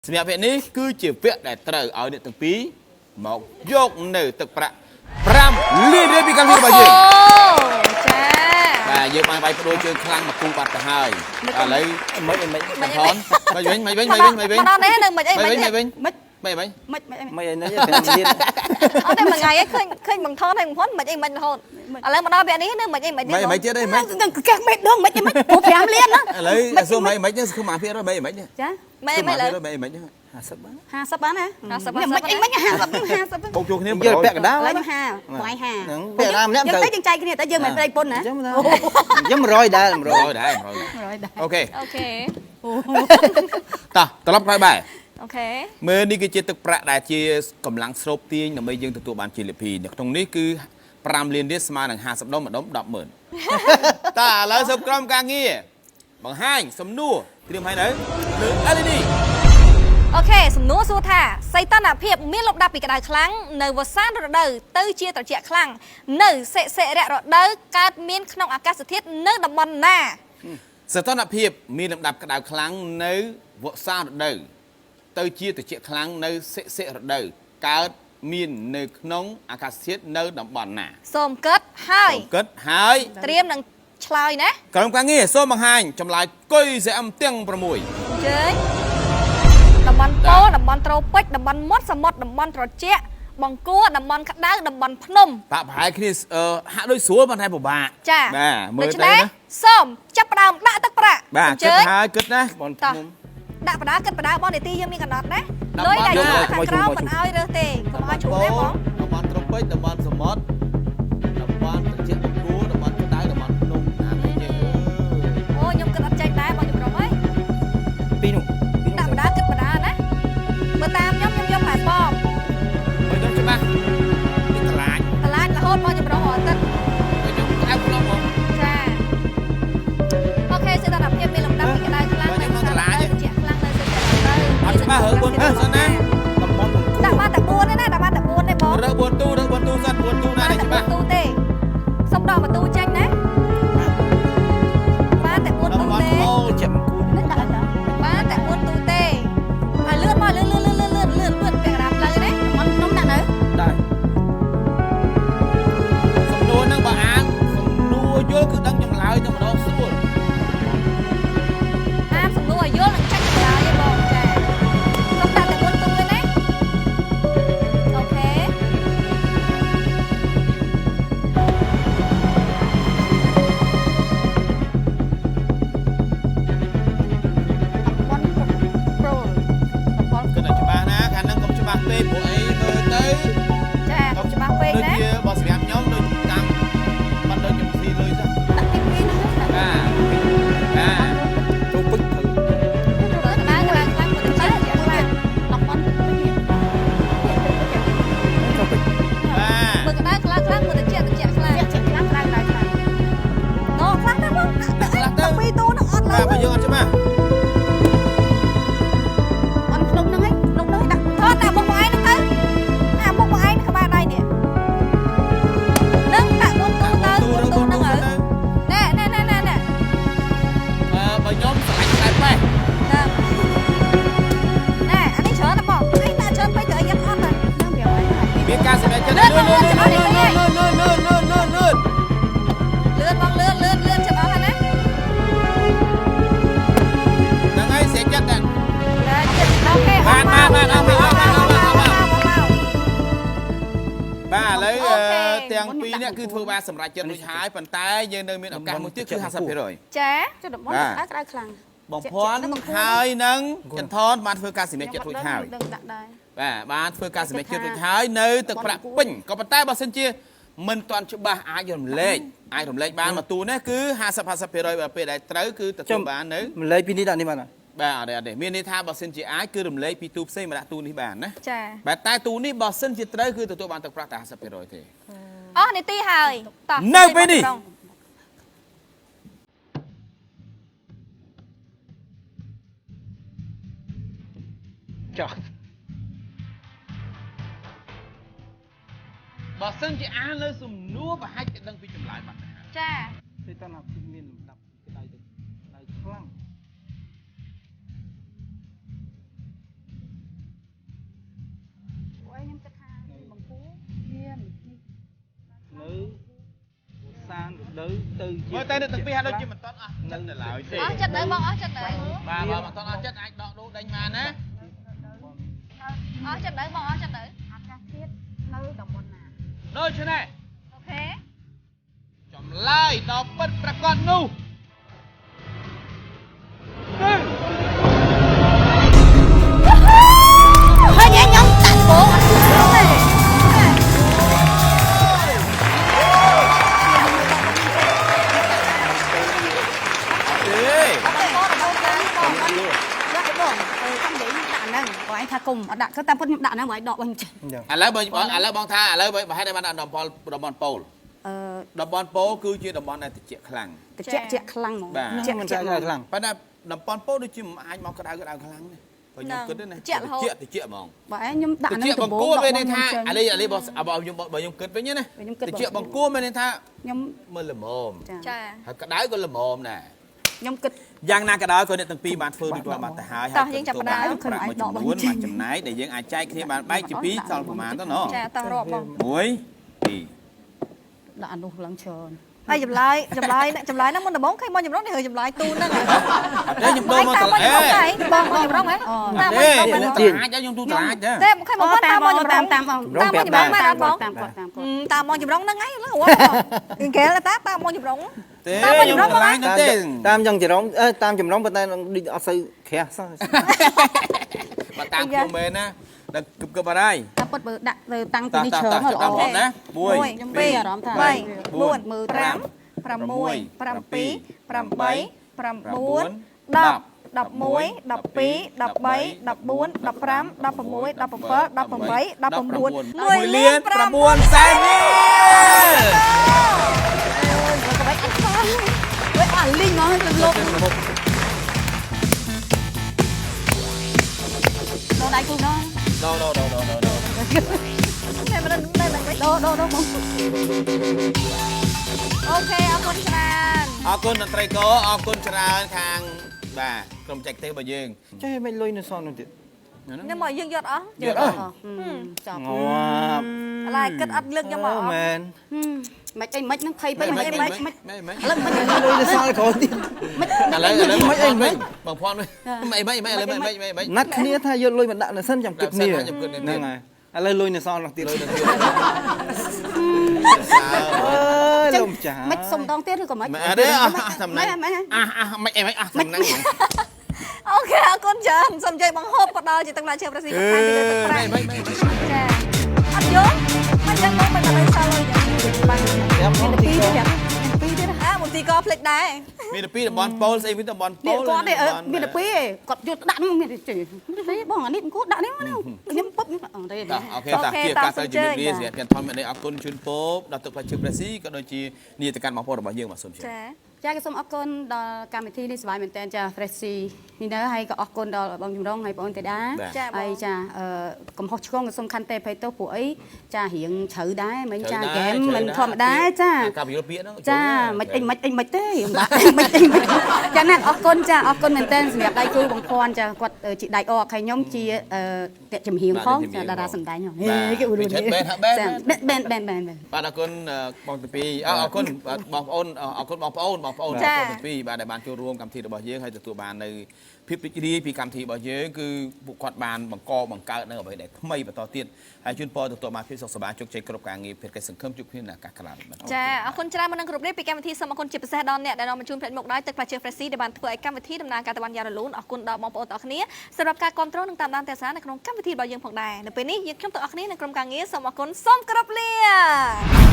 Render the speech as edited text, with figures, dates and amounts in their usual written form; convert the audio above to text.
សម្រាប់វគ្គនេះគឺជាវគ្គដែលត្រូវឲ្យអ្នកទាំងពីរមកយកនៅទឹកប្រាក់5លានរៀលពីកម្មវិធីរបស់យើង ចា បាទយើងបានវាយផ្ដួលជើងខ្លាំងមកគូបាត់ទៅហើយឥឡូវ មិនមិន មិនថនមិនវិញមិនវិញមិនវិញមិនវិញ មកដល់នេះនៅមិនអី មិន មិន វិញមិនវិញ មិន មិនវិញ មិនមិនអី មិនអីនេះ5លាន អត់តែមួយថ្ងៃឯងឃើញឃើញបងថនហើយបងផុនមិនអីមិនរហូតឥឡូវមកដល់វគ្គនេះនៅមិនអីមិន មិនមិនទៀតទេមិន នឹងកេះមេដងមិនអីមិនព្រោះ5លានណា ឥឡូវសួរមិនមិនគឺមកភាគរយមិនមិន ចា មិនមិនឥឡូវ មិនមិន 50បាន 50បានណា 50 មិនអីមិន50 50 បូកចូលគ្នា យកពាក់កណ្ដាល ឥឡូវខ្ញុំ50បងឯង50 ហ្នឹងពាក់កណ្ដាលម្នាក់ យើង ទៅ ទៅយើងចែកគ្នាតែយើងមិនប្តីពុនណា អញ្ចឹងខ្ញុំ100ដែរ100 100ដែរ100 100ដែរ អូខេ អូខេ តោះត្រឡប់ក្រោយបែរ អូខេ មើលនេះគឺជាទឹកប្រាក់ដែលជាកម្លាំងស្រូបទាញដើម្បីយើងទទួលបានជាលភីនៅក្នុងនេះគឺ5លានរៀលស្មើនឹង50ដុំម្ដុំ100000តើឥឡូវសូមក្រុមការងារបង្ហាញសំណួរត្រៀមឲ្យនៅលើ LED អូខេសំណួរសួរថាសីតុណ្ហភាពមានលំដាប់ពីក្តៅខ្លាំងនៅវស្សារដូវទៅជាត្រជាក់ខ្លាំងនៅសិសិរៈរដូវកើតមានក្នុងអាកាសធាតុនៅតំបន់ណា សីតុណ្ហភាពមានលំដាប់ក្តៅខ្លាំងនៅវស្សារដូវទៅជាត្រជាក់ខ្លាំងនៅសិសិរដូវកើតមាននៅក្នុងអាកាសធាតុនៅតំបន់ណា សូមគិតហើយ សូមគិតហើយ ត្រៀមនឹងឆ្លើយណា ក្រុមការងារសូមបង្ហាញចម្លើយកុយសែអឹមទាំង6 អញ្ជើញតំបន់ប៉ូលតំបន់ត្រូពិចតំបន់មុតសមុទ្រតំបន់ត្រជាក់បង្គួរតំបន់ក្តៅតំបន់ភ្នំ បាក់ប្រហែលគ្នាអឺហាក់ដូចស្រួលប៉ុន្តែពិបាក ចា បាទមើល ដូច្នេះ ទៅណា សូមចាប់ផ្ដើមដាក់ទឹកប្រាក់ បាទ អញ្ជើញ គិតហើយគិតណា បន តោះ ភ្នំ ដាក់បដាគិតបដាបងនីតិយើងមានកំណត់ណា តំបន់ លុយដែល យក យកខាងក្រោម មក មិនឲ្យរើសទេកុំឲ្យជ្រុះទេបង តំបន់ត្រូពិចតំបន់សមុទ្រតំបន់ត្រជាក់បង្គួរតំបន់ក្តៅតំបន់ភ្នំណាទៅជើង អូខ្ញុំគិតអត់ចេញដែរបងចម្រុំអើយ ពីរនោះពីរ ដាក់បដាគិតបដាណាបើតាមខ្ញុំខ្ញុំយកម៉ែបង បើខ្ញុំច្បាស់នេះតឡាច តឡាចរហូតបងចម្រុំរាល់ទឹក បើខ្ញុំក្តៅភ្នំហ្មង ចាអូខេសីតុណ្ហភាពមានលំដាប់ពីក្តៅខ្លាំង បើខ្ញុំមកតឡាច ត្រជាក់ខ្លាំងនៅសិសិរដូវ អត់ច្បាស់រើ4ទូសិនណា តំបន់បង្គួរ ដាក់បានតែ4ទេណាដាក់បានតែ4ទេបង រើ4ទូរើ4ទូសិន4ទូណា បានតែ នេះច្បាស់ 4ទូទេសុំដកមួយទូចេញណាបានតែ4 តំបន់ ទូទេ ពោ ត្រជាក់បង្គួរ នេះដាក់ដល់ បានតែ4ទូទេហើយលឿនមកលឿនលឿនលឿនលឿនលឿនលឿនលឿនពាក់កណ្ដាលផ្លូវណា អត់នំដាក់នៅ ដែរ សំណួរហ្នឹងបើអានសំណួរយល់គឺដឹងចម្លើយតែម្ដងស្រួល អានសំណួរឲ្យយល់និងចាច់ចម្លើយឯងបងចាសុំដាក់តែ4ទូទេណាអូខេ តំបន់ប្រូលតំបន់ គិតឲ្យច្បាស់ណាខាងហ្នឹងកុំច្បាស់ពេកព្រោះអីមើលទៅ ចាកុំច្បាស់ពេក ដូច ណា ជាបើសម្រាប់ខ្ញុំដូចតាមបាត់ដូចខ្ញុំស៊ីលុយសោះ ដាក់ទី2ហ្នឹងដាក់ បាទបាទ ត្រូពិចត្រូវ បើក្តៅក្តៅខ្លាំងមួយទឹកជាខ្លាំង តំបន់ទឹកនេះ ត្រូពិច បាទ មើលក្តៅខ្លាំងខ្លាំងមួយទឹកជាទឹកជាខ្លាំង ជាខ្លាំងក្តៅក្តៅខ្លាំង ណូខ្លះទៅបងដាក់ ខ្លះទៅ ពីរទូនឹងអត់ឡើយ បាទបើយើងអត់ច្បាស់ អត់ភ្នំហ្នឹងឯងភ្នំហ្នឹងដាក់ ថតដាក់មុខមកឯងហ្នឹងទៅដាក់មុខមកឯងក្បាលដៃនេះនឹងដាក់4ទូទៅ4ទូហ្នឹងហើយណែណែណែណែណែ អឺបើខ្ញុំស្រឡាញ់ខ្សែប៉េះ ណែណែអានេះច្រើនណាស់បងឯងដាក់ច្រើនពេកទៅអីយ៉ាងអត់ហើយ ហ្នឹងប្រាប់ហើយ មានការសម្រេចចិត្តលឿនលឿនលឿនលឿនលឿនលឿនលឿនលឿនលឿន លឿនបងលឿនលឿនលឿនចាំអស់ហើយណា ហ្នឹងហើយស្រេចចិត្តតែ តែចិត្តអូខេ បានបានបានអស់មកអស់មកអស់មកអស់មក មក បាទឥឡូវ អូខេ ទាំងពីរនេះគឺធ្វើបានសម្រេចចិត្តរួចហើយប៉ុន្តែយើងនៅមានឱកាសមួយទៀតគឺ50% ចា ចុះតំបន់ក្តៅក្តៅខ្លាំង បងភ័ណ្ឌហើយនឹងចន្ទថនបានធ្វើការសម្រេចចិត្តរួចហើយ ដឹងដាក់ដែរ បាទបានធ្វើការសម្រេចចិត្តរួចហើយនៅទឹកប្រាក់ពេញក៏ប៉ុន្តែបើសិនជាមិនទាន់ច្បាស់អាចរំលែកអាចរំលែកបានមួយទូនេះគឺ50 50%បើពេលដែលត្រូវគឺទទួលបាននៅ ម្លេចពីនេះដាក់នេះបាន បាទអត់ទេអត់ទេមានន័យថាបើសិនជាអាចគឺរំលែកពីទូផ្សេងមកដាក់ទូនេះបានណា ចា បាទតែទូនេះបើសិនជាត្រូវគឺទទួលបានទឹកប្រាក់តែ50%ទេ អស់នីតិហើយតោះ នៅពេលនេះ ចោះ បើសិនជាអាននៅសំណួរប្រហែលជាដឹងពីចម្លើយបាត់ទៅហើយ ចា សីតុណ្ហភាពមានលំដាប់ក្តៅទៅក្តៅខ្លាំង ដូវទៅជា មើលតែនៅទាំងពីរហាក់ដូចជាមិនតន់អស់ចិត្តនៅឡើយទេ អស់ចិត្តនៅបងអស់ចិត្តនៅ បាទបើមិនតន់អស់ចិត្តអាចដកដូរដេញបានណា អស់ចិត្តនៅបងអស់ចិត្តនៅ អាកាសធាតុនៅតំបន់ណា ដូច្នេះ អូខេ ចម្លើយដ៏ពិតប្រាកដនោះគឺ ហើយខ្ញុំដាក់បងអត់ស្រួលទេ ទេ បងបងបងបង ដាក់បងតាមនិយាយខ្ញុំដាក់ហ្នឹងបងឯងថាគុំអត់ដាក់គឺតាមពិតខ្ញុំដាក់ហ្នឹងបងឯងដកវិញចឹង ឥឡូវបើឥឡូវបងថាឥឡូវបើហេតុអីបានតំបន់តំបន់ប៉ូល អឺ តំបន់ប៉ូលគឺជាតំបន់ដែលត្រជាក់ខ្លាំង ត្រជាក់ជាក់ខ្លាំងហ្មង បាទ ជាក់ មិន ជាក់ ចាក់ខ្លាំង ប៉ុន្តែតំបន់ប៉ូលដូចជាមិនអាចមកក្តៅក្តៅខ្លាំងទេបើខ្ញុំគិតណាត្រជាក់ត្រជាក់ហ្មង បងឯងខ្ញុំដាក់ ត្រ ហ្នឹង ជាក់បង្គួ ដំបូង រមានន័យថា ចេញ អានេះអានេះបើបើខ្ញុំបើខ្ញុំគិតវិញណា ខ្ញុំគិត ត្រជាក់បង្គួរមានន័យថា ខ្ញុំ មើលល្មម ចា ចា ហើយក្តៅក៏ល្មមដែរ ខ្ញុំគិត យ៉ាងណាក៏ដោយក៏អ្នកទាំងពីរបានធ្វើរួចរាល់បានទៅហើយ តោះយើងចាប់ផ្ដើម ប្រាក់មួយចំនួនមួយចំណែកដែលយើងអាចចែកគ្នាបានបែកជាពីរសល់ប្រមាណទៅណោះ ចាតោះរាប់បង 1 2 ដាក់អានោះឡើងច្រើន ហើយចម្លើយចម្លើយចម្លើយហ្នឹងមុនដំបូងឃើញបងចម្រុងនេះរឿងចម្លើយទូនហ្នឹង អត់ទេខ្ញុំដូរមក តាម ត បងចម្រុងដែរបងបងចម្រុងហ៎តាម ទេ បងចម្រុង ខ្ញុំតឡាចខ្ញុំទូតឡាចទេ ទេឃើញបងតាមបងចម្រុង តាមបង តាមបងចម្រុងមែនអត់បង តាមគាត់តាមគាត់ តាមបងចម្រុងហ្នឹងឯងឡើយបងគេតាតាមបងចម្រុង ទេ តាមបង ខ្ញុំ ចម្រុង តឡាចនោះទេ តាមយ៉ាងចរងតាមចម្រងប៉ុន្តែដូចអត់សូវក្រាស់សោះ បើតាមខ្ញុំមែនណាដល់គឹបគឹបអត់ហើយ តាមពិតបើដាក់ទៅតាំងពី តា នេះ តាតា ច្រើនល្អ តាមរាប់ណា1 ខ្ញុំមានអារម្មណ៍ថា 3 4 មើល 5 6 7 8 9 10 11 12 13 14 15 16 17 18 19 1លាន9សែនរៀល ក៏មិនអត់ខ្វល់វិញអស់លីងហ្មងលោកដល់ដៃគូដល់ ដូដូដូដូដូដូ តែមិនតែមិន ដូដូដូបង អូខេអរគុណច្រើន អរគុណតន្ត្រីករអរគុណច្រើនខាងបាទក្រុមចែកទេសរបស់យើង ចេះមិនលុយនៅសល់នោះទៀត នេះមកយើងយកអស់ យកអស់ ចប់ ងាប់ ឥឡូវគិតអត់លើកខ្ញុំមកអស់ មែន មិនអីមិនហ្នឹងភ័យពេកមិនអីមិនមិន មិនមិន ឥឡូវមិន លុយនៅសល់ក្រោយទៀត ឥឡូវឥឡូវមិនអីមិនបងភ័ណ្ឌមិនអីមិនមិនឥឡូវមិនមិនមិនមិន ណាត់គ្នាថាយកលុយមកដាក់នៅសិនចាំគិតគ្នា ចាំគិតគ្នា ហ្នឹងហើយឥឡូវលុយនៅសល់នោះទៀត លុយនៅទៀត អើយលោកម្ចាស់ មិនសុំដងទៀតឬក៏មិន មិនអត់ទេអស់សំណាង មិន អះអះមិនអីមិនអះសំណាង អូខេអរគុណច្រើនសូមជ័យបងហូបក៏ដល់ជាទឹកឡាជើប្រស៊ីបន្ថែមពីលើទឹកប្រាក់ មិនមិនមិន ចាអត់យល់មិនយ៉ាងមកមិនដល់សល់លុយយ៉ាង បាន ប្រាប់មក ពីរទៀតពីរទៀត អើមន្ទីរកភ្លេចដែរ មានតែពីរតំបន់ប៉ូលស្អីវិញតំបន់ប៉ូល នេះគាត់ទេមានតែពីរគាត់យកដាក់នោះមានទេបងអានេះគូដាក់នេះមកខ្ញុំពុបអត់ទេ តោះអូខេតោះជាការទៅជំរាបលាសម្រាប់ចន្ទថនមានអរគុណជូនពរដល់ទឹកផ្លែឈើប្រស៊ីក៏ដូចជានាយតកម្មបងប្អូនរបស់យើងបាទសូមជម្រាប ចា ចាក៏សូមអរគុណដល់កម្មវិធីនេះសប្បាយមែនតើចា Fresh នេះនៅហើយក៏អរគុណដល់បងចម្រុងហើយបងទេដា ចាបង ហើយចាកំហុសឆ្គងក៏សូមខន្តីភ័យទោសពួកអីចារៀងជ្រៅដែរមិញចាហ្គេមមិនធម្មតាចា ការបញ្យល់ពាក្យហ្នឹង ចាមិនអីមិនអីមិនទេបាក់មិនអីមិនចាណាអរគុណចាអរគុណមែនតើសម្រាប់ដៃគូបងភ័ណ្ឌចាគាត់ជាដៃអកហើយខ្ញុំជាអ្នកចំហៀងផងចាតារាសម្ដែងហ៎គេអ៊ូចាបែនបែនបែនបែន បាទអរគុណបងតាពីអរគុណបងប្អូនអរគុណបងប្អូនបងប្អូនបងតាពីបាទដែលបានចូលរួមកម្មវិធីរបស់យើងហើយទទួលបាននៅភាពរីករាយពីកម្មវិធីរបស់យើងគឺពួកគាត់បានបង្កបង្កើតនៅអ្វីដែលថ្មីបន្តទៀតហើយជូនពរទទួលបានភាពសុខសប្បាយជោគជ័យគ្រប់ការងារភាពកិច្ចសង្ឃឹមជួបគ្នានៅឱកាសក្រោយបាទ ចាអរគុណច្រើនមុននឹងគ្រប់នេះពីកម្មវិធីសូមអរគុណជាពិសេសដល់អ្នកដែលនាំបញ្ជូនផ្លែមុខដោយទឹកផ្លែឈើ Freshie ដែលបានធ្វើឲ្យកម្មវិធីដំណើរការទៅបានយ៉ាងរលូនអរគុណដល់បងប្អូនទាំងអស់គ្នាសម្រាប់ការគាំទ្រនិងតាមដានទស្សនានៅក្នុងកម្មវិធីរបស់យើងផងដែរនៅពេលនេះយើងខ្ញុំទាំងអស់គ្នានិងក្រុមការងារសូមអរគុណសូមគោរពលា